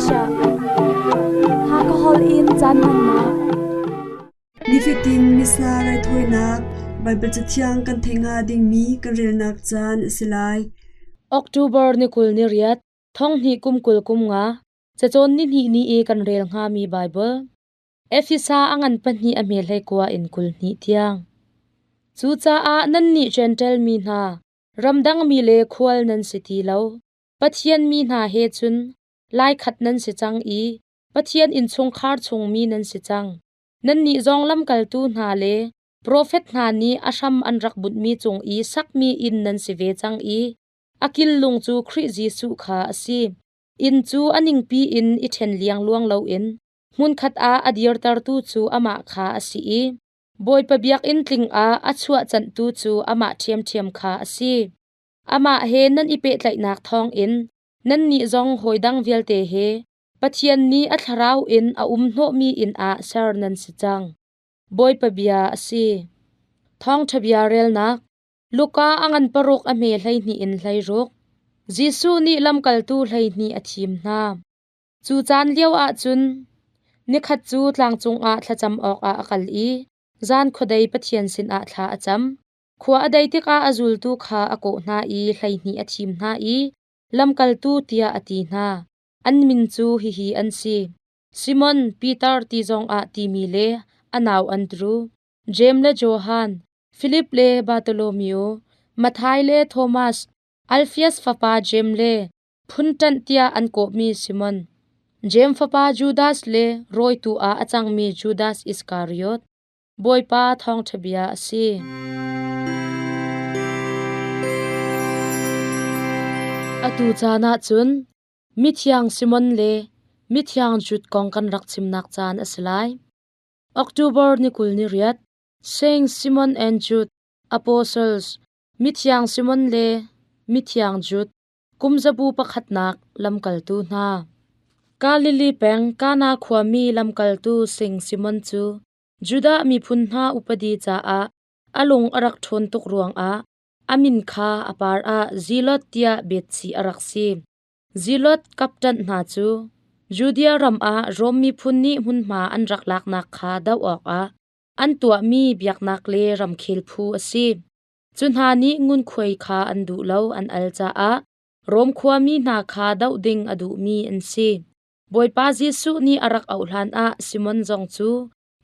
Malaysia. Hakha holh in caan hmannak. Nifatin Missa raithawinak Baibal Cathiang kan theih hnga dingmi kan relnak caan a si lai. October ni 20 ni riat, thong hnih kum 20 kum nga, cacawn ni hnih ni i kan rel hngami Baibal. Efesa a ngan pahnih a hme hlei kua in 22 tiang. Cucaah nannih Jentail mi hna, ramdang mi le khual nan si ti lo. Pathian mi hna he cun laikhat nan si cang i Pathian innchungkhar chungmi nan si cang. Nannih zong lamkaltu hna le profet hna nih a hram an rak bunhmi cung i sakmi inn nan si ve cang i a kil lung cu Khrih Jesuh kha a si. Inn cu a ningpi in i ṭhen liangluang loin hmunkhat ah a dirtertu cu amah kha a si i Bawipa biakinn tling ah a chuahcanhtu cu amah ṭhiamṭhiam kha a si. Amah he nan i pehtlaihnak thawngin nannih zong hawi dang vialte he Pathian nih a thlarau in a um hnawhmi inn ah ser nan si cang. Bawipa bia a si. Thawngṭha bia relnak Luka a ngan paruk a hme 12 in 16. Jesuh nih lamkaltu 12 a thim hna. Cu caan lio ah cun nikhat cu tlang cungah thlacam awkah a kal i zan khuadei Pathian sinah thla a cam. Khua a dei tikah a zultu kha a kawh hna i 12 a thim hna i lamkaltu tiah a ti hna. An min cu hihi an si: Simon, Peter ti zongah timi le a nau Andru, Jeim le Johan, Filip le Bartholomew, Matthai le Thomas, Alfias fapa Jeim le phunṭanh tiah an kawhmi Simon, Jeim fapa Judas le rawitu ah a cangmi Judas Iskariot. Bawipa thawngṭha bia a si. Atu caan ah cun mithiang Simon le mithiang Jude kong kan rak chimnak caan a si lai. October ni 20 ni riat, Saint Simon and Jude, Apostles, mithiang Simon le mithiang Jude, Kumzabu pakhatnak lamkaltu hna. Galilee peng Kana khuami lamkaltu Sing Simon cu Judah miphun hna upadi caah a lung a rak ṭhawn tuk ruangah a min kha a par ah Zilot tiah betchih a rak si. Zilot kapṭanh hna cu Judea ram ah Rom miphun nih hmunhma an rak laknak kha doh awkah an tuahmi biaknak le ramkhel phu a si. Cu hna nih ngunkhuai kha an duh lo an al caah Rom khuami hna kha doh ding a duhmi an si. Bawipa Jesuh nih a rak auh hlanah Simon zong cu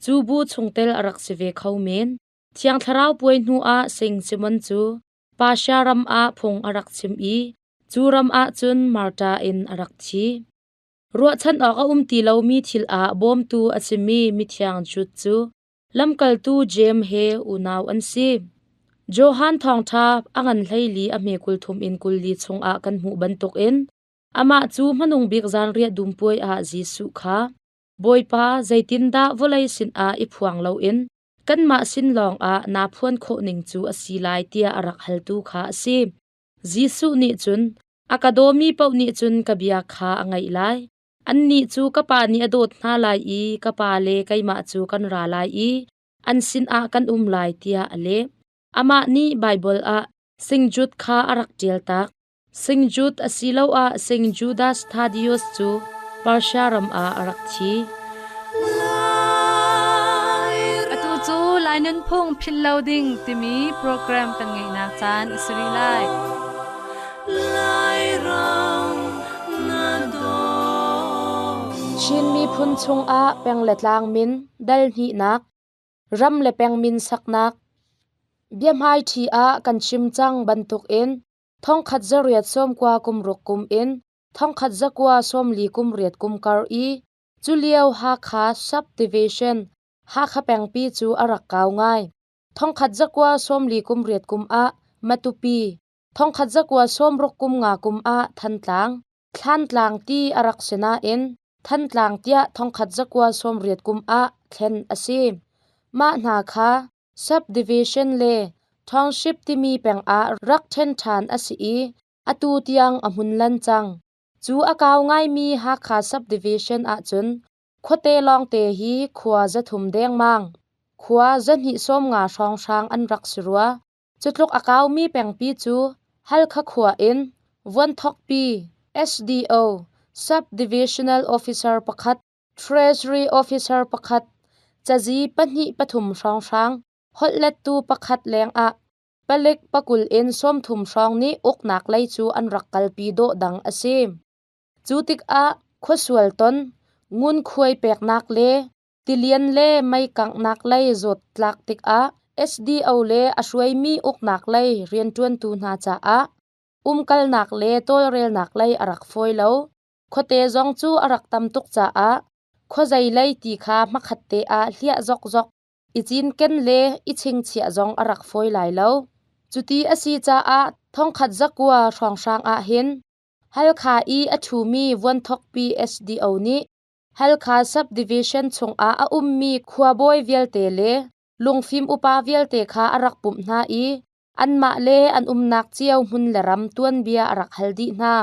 cu bu chungtel a rak si ve kho men. Thiang Thlarau puai hnuah Sing Simon cu Persia ram ah phung a rak chim i cu ram ah cun Marta in a rak thi. Ruahchan awk a um ti lomi thil ah bawmtu a simi mithiang Jude cu Lamkaltu Jeim he unau an si. Johan Thawngṭha a ngan 14 a hme 30 in 40 chungah kan hmuh bantukin amah cu hmanung bik zanriah dum puai ah Jesuh kha Bawipa zeitindah vawlei sinah i phuang loin kanmah sin lawngah naa phuan khawh ning cu a si lai tiah a rak haltu kha a si. Jesuh nih cun a ka dawmi paoh nih cun ka bia kha a ngaih lai. Annih cu ka Pa nih a dawt hna lai i ka Pa le keimah cu kan ra lai i an sinah kan um lai tiah a leh. Amah nih Baibal ah Singjude kha a rak ṭialtak. Singjude asiloah Sing Judas Thaddeus cu Persia ram ah a rak thi. Atu cu Lai Nunphung Philh Lo Ding timi program kan ngeihnak caan a si rih lai. Chin miphun chungah peng le tlang min dal hnihnak, ram le peng min saknak, biahmaiṭhi ah kan chim cang bantukin 1890 kum ruk kum in 1940 kum riat kum kar i culio Hakha Subdivision Hakha pengpi cu a rak kau ngai. 1948 kum riat kum ah Matupi, 1965 kum nga kum ah Thantlang, Thlantlang ti a rak si nain Thantlang tiah 1980 kum ah thlen a si. Mah hna kha subdivision le township timi peng ah rak ṭhen ṭhan a si i atu tiang a hmun lan cang. Cu a kau ngaimi Hakha subdivision ahcun khuate lawngte hi khua 300 dengmang, khua 250 hrawnghrang an rak si rua. Cutluk a kaumi pengpi cu Halkha khua in Vuanthokpi, SDO, Sub-Divisional Officer pakhat, Treasury Officer pakhat, cazi pahnih pathum hrawnghrang, holhlettu pakhat lengah palik pakul in 30 hrawng nih uknak lei cu an rak kalpi dawh dang a si. Cu tikah khuasual ton, ngunkhuai peknak le tilian le meikanghnak lei zawttlak tikah SDO le a hruaimi uknak lei rianṭuantu hna caah umkalnak le tawlrelnak lei a rak fawi lo. Khuate zong cu a rak tam tuk caah khuazei lei ti kha hmakhat te ah hliah zokzok i cinken le i chingchiah zong a rak fawi lai lo. Cuti a si caah thongkhat zakua hrawnghrang ah hin Halkha i a ṭhumi Vuanthokpi SDO nih Halkha Subdivision chungah a ummi khuabawi vialte le lungfim upa vialte kha a rak pumh hna i anmah le an umnak cio hmun le ram tuanbia a rak hal dih hna.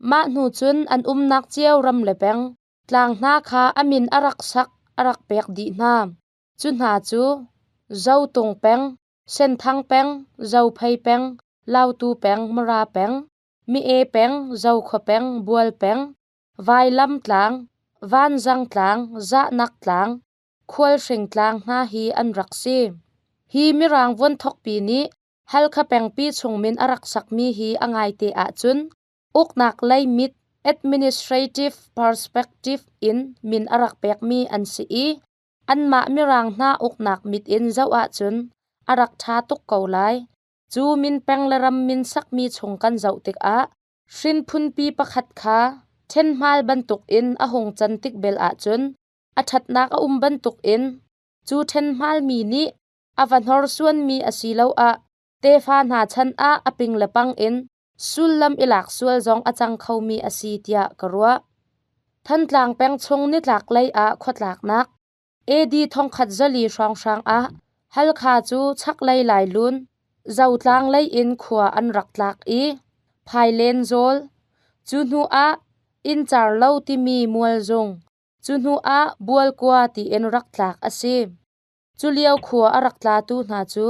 Mah hnu cun an umnak cio ram le peng, tlang hna kha a min a rak sak a rak pek dih hna. Cu hna cu Zotung peng, Senthang peng, Zophei peng, Lautu peng, Mara peng, Mi-e peng, Zokhua peng, Bual peng, Vailam tlang, Vanzang tlang, Zahnak tlang, Khualhring tlang hna hi an rak si. Hi Mirang vuanthokpi nih Halkha pengpi chung min a rak sakmi hi a ngaite ahcun uknak lei mit administrative perspective in min a rak pekmi an si i anmah Mirang hna uknak mit in zoh ahcun a rak ṭha tuk ko lai. Cu min peng le ram min sakmi chung kan zoh tikah hrinphunpi pakhat kha ṭhenhmal bantukin a hung can tik bel ahcun a ṭhatnak a um bantukin cu ṭhenhmalmi nih a va hnorsuanmi asiloah tefa hna chan ah a ping le pang in sullam i lak sual zong a cang khomi a si tiah ka ruah. Thantlang peng chung nitlaklei ah khuatlaknak AD 1400 hrawnghrang ah Halkha cu chaklei Lailun, Zotlang lei in khua an rak tlak i Phailen zawl, cu hnu ah Inncarlo timi Mualzung, cu hnu ah Bualkua tiin rak tlak a si. Culio khua a rak tlatu hna cu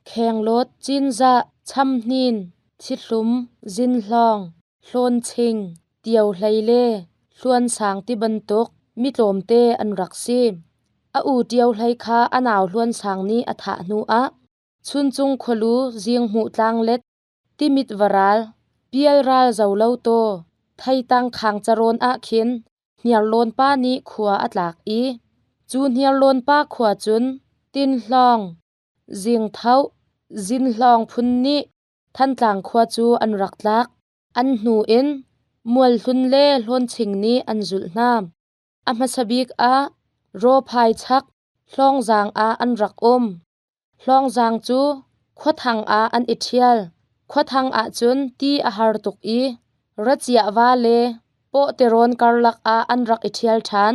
Khenglawt, Cinzah, Chamhnin, Thihlum, Zinhlawng, Hlawnching, Tiohlei le Hluansang tibantuk mi tlawmte an rak si. A u Tiohlei kha a nau Hluansang nih a thah hnu ah Chuncung khualu Zinghmuh tlanglet Timit varal, Pialral Zolotaw, Theitang Khangcarawn ah khin Hniarlawn pa nih khua a tlak i cu Hniarlawn pa khua cun Tinhlawng, Zingthoh, Zinhlawng phun nih Thantlang khua cu an rak tlak. An hnu in Mualhlun le Hlawnching nih an zulh hna. A hmasa bik ah Rawphai chak Hlawngzaang ah an rak um. Hlawngzaang cu khuathang ah an i ṭhial. Khuathang ahcun ti a har tuk i Raciahva le Pawhterawn karlak ah an rak i ṭhial ṭhan.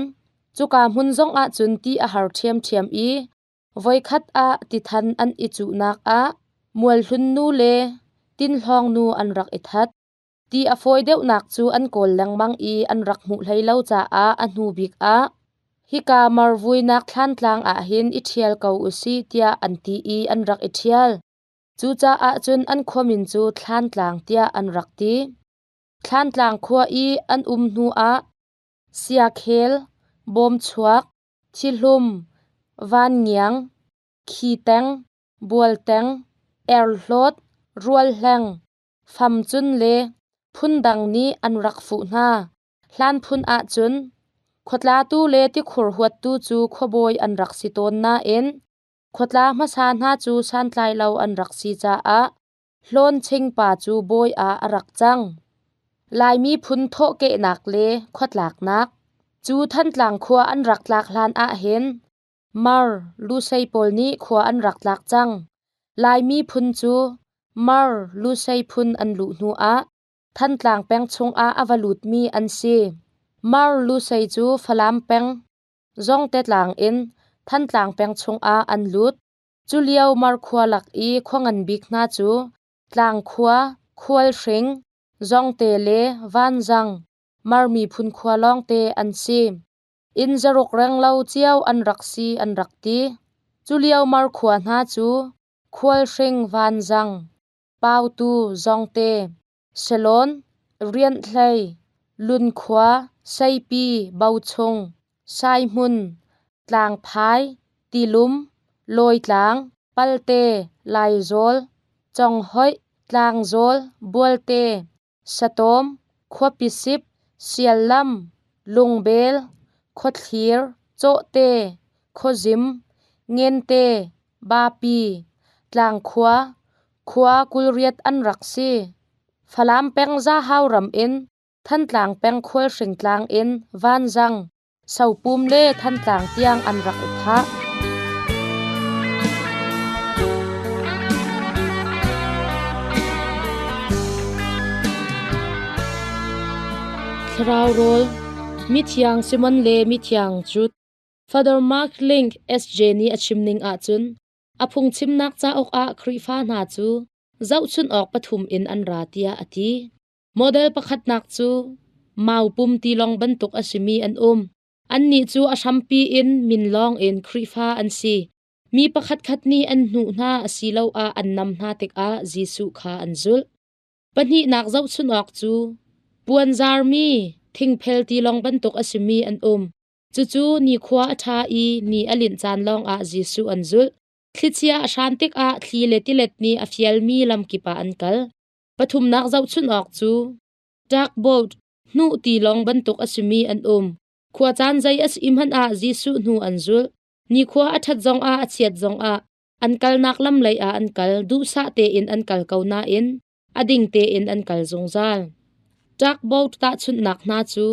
Cuka hmun zong ahcun ti a har ṭhiamṭhiam i voikhat ah tithan an i cuhnak ah Mualhlun nu le Tinhlawng nu an rak i that. Ti a fawi deuhnak cu an kawl lengmang i an rak hmuh hlei lo caah a hnu bik ah hika marvuinak thlantlang ah hin i ṭhial ko usih tiah an ti i an rak i ṭhial. Cucaah cun an khuamin cu Thlantlang tiah an rak ti. Thlantlang khua i an um hnu ah Siakhel, Bawmchuak, Thihlum, Vanngiang, Khiteng, Bualteng, Erhlawt, Rualhleng, Famcun le phundang nih an rak fuh hna. Hlan phun ahcun khuatlatu le tikhur huattu cu khuabawi an rak si tawn nain khuatla hmasa hna cu santlai lo an rak si caah Hlawnching pa cu bawi ah a rak cang. Laimi phun thawhkehnak le khuatlaknak cu Thantlang khua an rak tlak hlan ahhin Mar, Lusei pawl nih khua an rak tlak cang. Laimi phun cu Mar, Lusei phun an luh hnu ah Thantlang peng chungah a va lutmi an si. Mar, Lusei cu Falam peng, Zongte tlang in Thantlang peng chungah an lut. Culio Mar khua lak i khua ngan bik hna cu Tlangkhua, Khualhring, Zongte le Vanzang, Mar miphun khua lawngte an si. Inn zaruk renglo cio an rak si an rak ti. Culio Mar khua hna cu Khualhring Vanzang, Pautu Zongte, Selawn, Rianhhlei, Lunkhua, Seipi, Bochung, Saihmun, Tlangphai, Tilum, Lawitlang, Palte, Laizawl, Conghoih, Tlangzawl, Bualte, Satawm, Khuapisip, Siallam, Lungbel, Khuathlir, Cawhte, Khuazim, Ngente, Bapi, Tlangkhua, khua 28 an rak si. Falam peng Zahau ram in Thantlang peng Khualhring tlang in Vanzang, Sopum le Thantlang tiang an rak i phah. Thlarau rawl, Mithiang Simon le Mithiang Jude. Father Mark Link SJ nih a chim ning ahcun a phungchimnak cauk ah Khrihfa hna cu zohchunh awk pathum in an ra tiah a ti. Model pakhatnak cu mau pum tilawng bantuk a simi an um. Annih cu a hrampi in min lawng in Khrihfa an si. Mi pakhatkhat nih an hnuh hna asiloah an nam hna tikah Jesuh kha an zulh. Pahnihnak zohchunh awk cu puanzarmi thingphel tilawng bantuk a simi an um. Cucu nikhua a ṭha i ni a linh caan lawngah Jesuh an zulh. Thlichia a hran tikah thli le tilet nih a fialmi lamkip ah an kal. Pathumnak zohchunh awk cu tugboat, hnuh tilawng bantuk a simi an um. Khuacaan zei a si hmanh ah Jesuh hnu an zulh. Nikhua a ṭhat zongah a chiat zongah an kalnak lam lei ah an kal, duhsah tein an kal ko nain a ding tein an kal zungzal. Tugboat tahchunhnak hna cu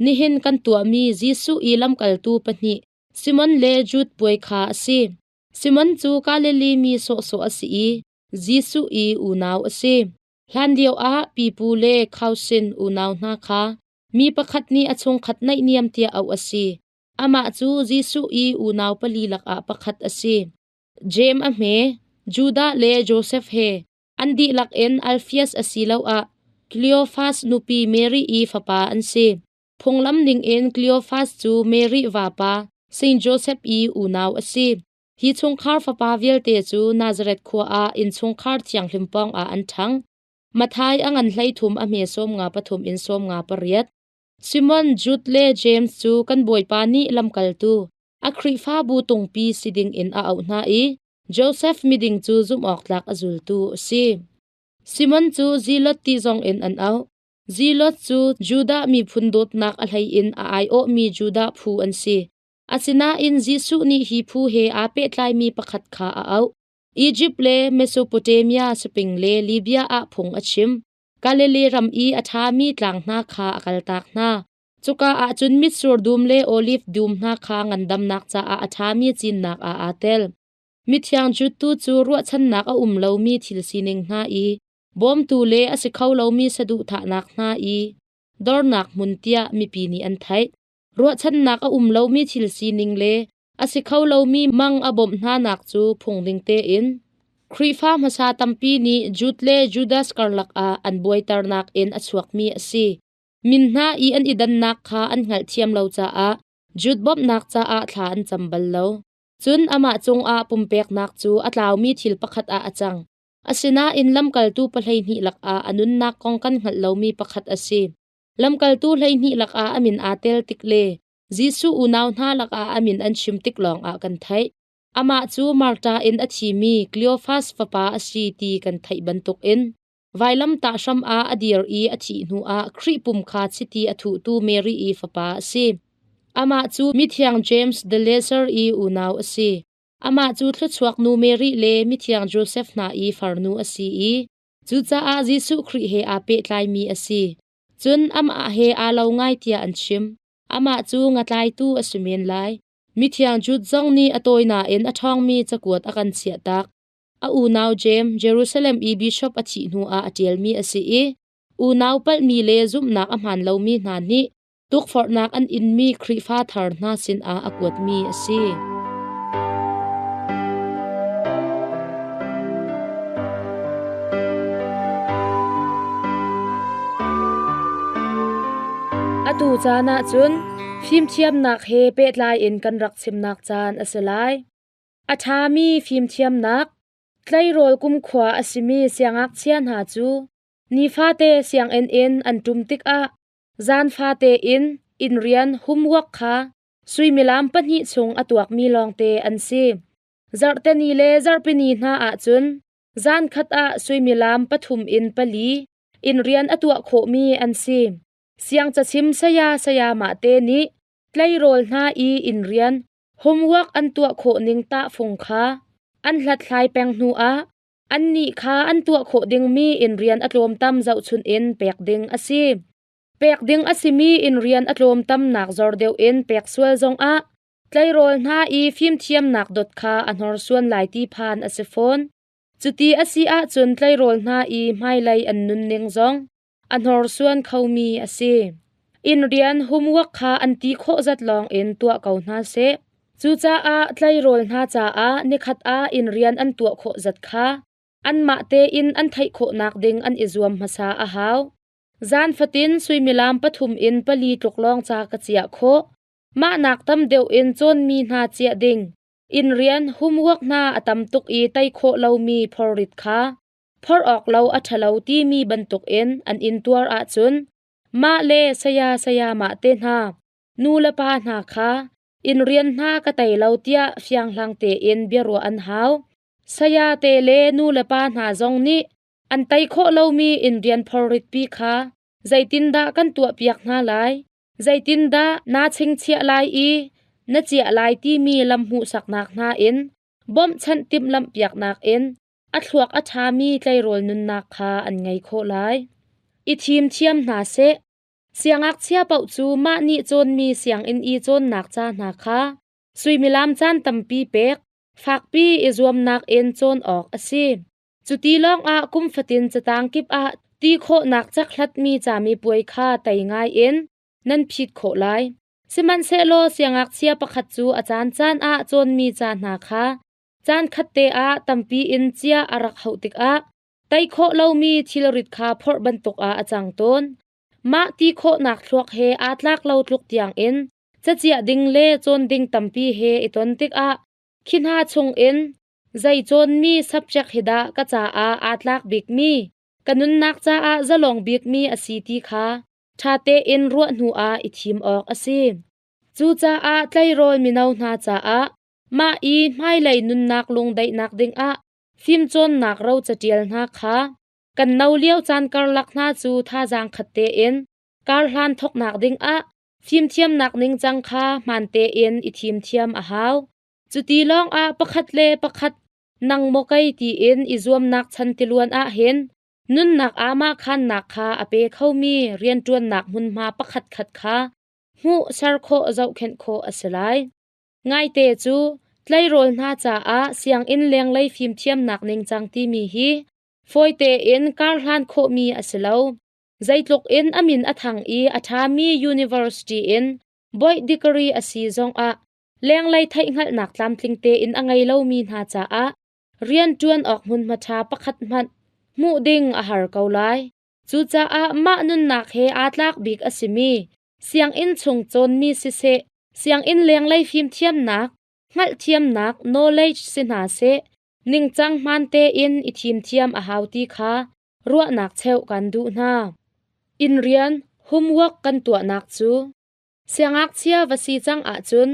nihin kan tuahmi Jesuh i lamkaltu pahnih Simon le Jude puai kha a si. Simon cu Galilee mi sawhsawh a si i Jesuh i unau a si. Hlanlio ah pipu le khausin unau hna kha mi pakhat nih a chungkhat naihniam tiah auh a si. Amah cu Jesuh i unau pali lakah pakhat a si. Jeim a hme, Judah le Josef he an dihlak in Alfias asiloah Kleofas nupi Mary i fapa an si. Phunglam ningin Kleofas cu Mary vapa Saint Joseph i unau a si. Hi chungkhar fapa vialte cu Nazareth khua ah innchungkhar thianghlim pawngah an ṭhang. Matthai a ngan 13 a hme 53 in 58. Simon, Jude le James cu kan Bawipa nih lamkaltu, a Khrihfabu tungpi si dingin a auh hna i Joseph miding cu zumhawktlak a zultu a si. Simon cu Zilot ti zongin an auh. Zilot cu Judah miphun dawtnak a hleiin a aiawhmi Judah phu an si. Asinain Jesuh nih hi phu he aa pehtlaimi pakhat kha a auh. Izipt le Mesopotamia spring le Libya ah phung a chim. Galilee ram i a ṭhami tlang hna kha a kaltak hna. Cuka ah cun mitsur dum le oliv dum hna kha ngandamnak caah a ṭhami cinnak ah aa tel. Mithiang Jude tu cu ruahchannak a um lomi thil sining hna i bawmtu le a si kho lomi saduhthahnak hna i dornak hmun tiah mipi nih an theih. Ruahchannak a um lomi thil sining le a si kho lomi mang a bawmh hnanak cu phung ding tein Khrihfa hmasa tampi nih Jude le Judas karlak ah an buaiternak in a chuakmi a si. Min hna i an i dannak kha an hngalhthiam lo caah Jude bawmhnak caah thla an cam bal lo. Cun amah cungah pumpeknak cu a tlaumi thil pakhat ah a cang. Asinain lamkaltu 12 lakah a nunnak kong kan hngalh lomi pakhat a si. Lamkaltu 12 lakah a min aa tel tik le Jesuh unau hna lakah a min an chim tik lawngah kan theih. Amah cu Martha in a thimi Kleofas fapa a si ti kan theih bantukin vailamtah hram ah a dir i a thih hnuah Khrih pum kha chiti a thuhtu Mary i fapa a si. Amah cu mithiang James the Lesser i unau a si. Amah cu thluachuak nu Mary le mithiang Joseph hna i farnu a si i cucaah Jesuh Khrih he aa pehtlaimi a si. Cun amah he aa lo ngai tiah an chim. Amah cu ngatlaitu a si men lai. Mithiang Jude zong nih a tawi nain a ṭhawngmi cakuat a kan chiahtak. A unau Jeim Jerusalem i bishop a thih hnuah a ṭialmi a si i unau palhmi le zumhnak a hmaan lomi hna nih tukforhnak an inmi Khrihfa thar hna sinah a kuatmi a si. Atu caan ah cun fimthiamnak he pehtlai in kan rak chimnak caan a si lai. A ṭhami fimthiamnak, tleirawl kumkhua a simi siangngakchia hna cu nifate sianginn in an ṭum tikah. Zan fate in inn rian homework kha suimilam 2 chung a tuakmi lawngte an si. Zarhteni le zarhpini hna ahcun zan khat ah suimilam 3 in 4 inn rian a tuah khawhmi an si. Siang cachim saya sayamah te nih tleirawl hna i inn rian homework an tuah khawh ning tahfung kha an hlathlai peng hnu ah annih kha an tuah khawh dingmi inn rian a tlawmtam zohchun in pek ding a si. Pek ding a simi inn rian a tlawmtamnak zor deuh in pek sual zongah tleirawl hna i fimthiamnak dot kha a hnorsuan lai ti phan a si fawn. Cuti a si ahcun tleirawl hna i hmailei an nunning zong a hnorsuan khomi a si. Inn rian homework kha an ti khawh zat lawng in tuah ko hna seh. Cucaah tleirawl hna caah nikhat ah inn rian an tuah khawh zat kha anmah tein an theih khawhnak ding an i zuam hmasa a hau. Zan fatin suimilam 3 in 4 tluk lawng ca ka chiah khawh. Mah nak tam deuh in cawnmi hna chiah ding. Inn rian homework hna a tam tuk i tei khawh lomi phorrit kha phor awk lo a ṭhalo timi bantukin an intuar ahcun mah le saya sayamah te hna, nu le pa hna kha inn rian hna ka tei lo tiah fianghlang tein biaruah an hau. Saya te le nu le pa hna zong nih an tei khawh lomi inn rian phorrit pi kha zeitindah kan tuahpiak hna lai? Zeitindah naa chingchiah lai i na ciah lai timi lam hmuhsaknak hna in bawmhchanh timhlamhpiaknak in a thluak a ṭhami tleirawl nunnak kha an ngei khawh lai. I thim thiam hna seh. Siangngakchia paoh cu mah nih cawnmi sianginn i cawnnak ca hna kha suimilam caan tampi pek, fakpi i zuamnak in cawn awk a si. Cuti lawngah kum fatin catang kip ah ti khawhnak cakhlatmi camipuai kha tei ngai in nan phit khawh lai. Sihmanhsehlaw siangngakchia pakhat cu a caancaan ah cawnmi ca hna kha caan khatte ah tampi in cia a rak hauh tikah tei khawh lomi thilrit kha phorh bantuk ah a cang tawn. Mah ti khawhnak thluak he aa tlak lo tluk tiangin caciah ding le cawn ding tampi he i ton tikah khi hna chungin zei cawnmi subject hi dah ka caah aa tlak bikmi, ka nunnak caah zalong bikmi a si ti kha ṭha tein ruah hnu ah i thim awk a si. Cucaah tleirawl mino hna caah mah i hmailei nunnak lungdaihnak dingah fimcawnnak ro caṭial hna kha kan no lio caan karlak hna cu thazaang khat tein karhlan thawknak dingah fimthiamnak ningcang kha hmaan tein i thim thiam a hau. Cuti lawngah pakhat le pakhat nang maw kei tiin i zuamnak chan tiluan ah hin nunnak aamahkhannak kha a pe khomi rianṭuannak hmunhma pakhatkhat kha hmuh ser khawh zohkhenh khawh a si lai. Ngaite cu tleirawl hna caah sianginn lenglei fimthiamnak ningcang timi hi fawi tein karhlan khawhmi a si lo. Zeitluk in a min a thang i a ṭhami university in bawi degree a si zongah lenglei theihhngalhnak tlamtling tein a ngei lomi hna caah rianṭuan awk hmunhma ṭha pakhat hmanh hmuh ding a har ko lai. Cucaah mah nunnak he aa tlak bik a simi sianginn chung cawnmi siseh, sianginn lenglei fimthiamnak, hngalhthiamnak knowledge si hna seh, ningcang hmaan tein i thimthiam a hau ti kha ruahnak cheuh kan duh hna. Inn rian homework kan tuahnak cu siangngakchia va si cang ahcun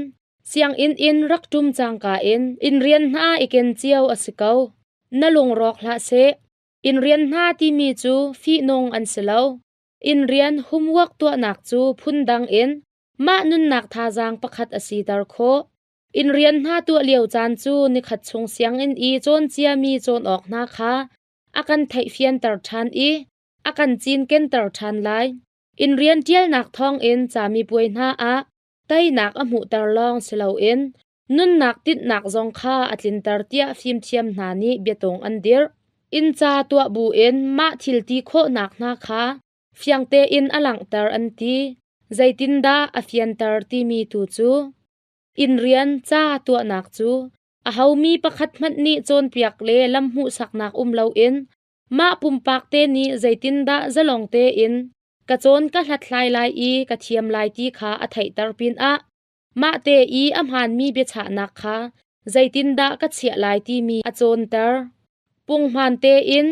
sianginn in rak ṭum cangka in inn rian hna i ken cio a si ko. Na lungrawk hlah seh. Inn rian hna timi cu fihnung an si lo. Inn rian homework tuahnak cu phundang in mah nunnak thazaang pakhat a siter khawh. Inn rian hna tuah lio caan cu nikhat chung sianginn i cawn ciami cawn awk hna kha a kan theihfianter ṭhan i a kan cinkenter ṭhan lai. Inn rian ṭialnak thawngin camipuai hna ah teinak a hmuhter lawng si loin nunnak tinhnak zong kha a tlinter tiah fimthiam hna nih biatung an dirh. Inn ca tuah buin mah thil ti khawhnak hna kha fiang tein a langhter an ti. Zeitindah a fianter timi tu cu inn rian ca tuahnak cu ahomi pakhat hmanh nih cawnpiak le lam hmuhsaknak um loin mah pumpak te nih zeitindah zalong tein ka cawn ka hlathlai lai i ka thiam lai ti kha a theihter pinah mah te i a hmaanmi biachahnak kha zeitindah ka chiah lai timi a cawnter. Punghman tein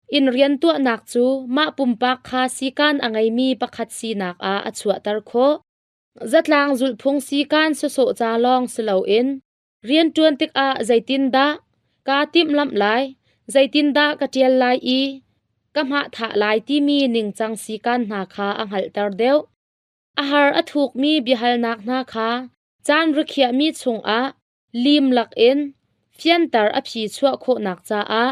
Inn riantuahnak cu mah pumpak kha sikan a ngeimi pakhat sinak ah a chuahter khawh. Zatlang zulhphung sikan sawsawh ca lawng si loin rianṭuan tikah zeitindah kaa timhlamh lai, zeitindah ka ṭial lai i ka hmahthah lai timi ningcang sikan hna kha a hngalhter deuh. A har a thukmi biahalnak hna kha caan rikhiahmi chungah lim lakin fianter a phi chuah khawhnak caah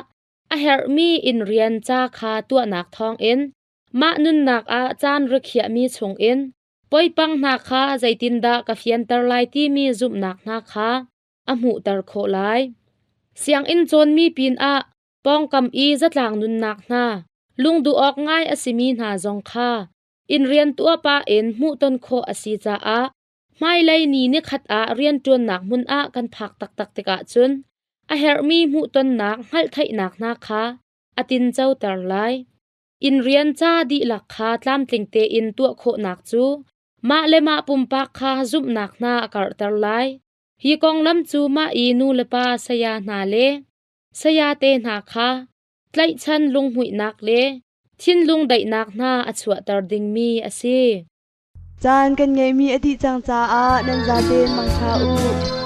a herhmi inn rian ca kha tuahnak thawngin mah nunnak ah caan rikhiahmi chungin poipang hna kha zeitindah ka fianter lai timi zumhnak hna kha a hmuhter khawh lai. Sianginn cawnmi pinah pawngkam i zatlang nunnak hna lungduh awk ngai a simi hna zong kha inn rian tuah pah in hmuhton khawh a si caah hmailei ni nikhat ah rianṭuannak hmun ah kan phak taktak tikah cun a herhmi hmuhtonnak hngalhtheihnak hna kha a tincoter lai. Inn rian ca dihlak kha tlamtling tein tuah khawhnak cu mah le mah pumpak kha zumhnak hna a karhter lai. Hi konglam cu mah i nu le pa saya hna le sayate hna kha tlaihchan lunghmuihnak le thinlung daihnak hna a chuahter dingmi a si. Caan kan ngeihmi a dih cang caah nan zaten mangṭha u.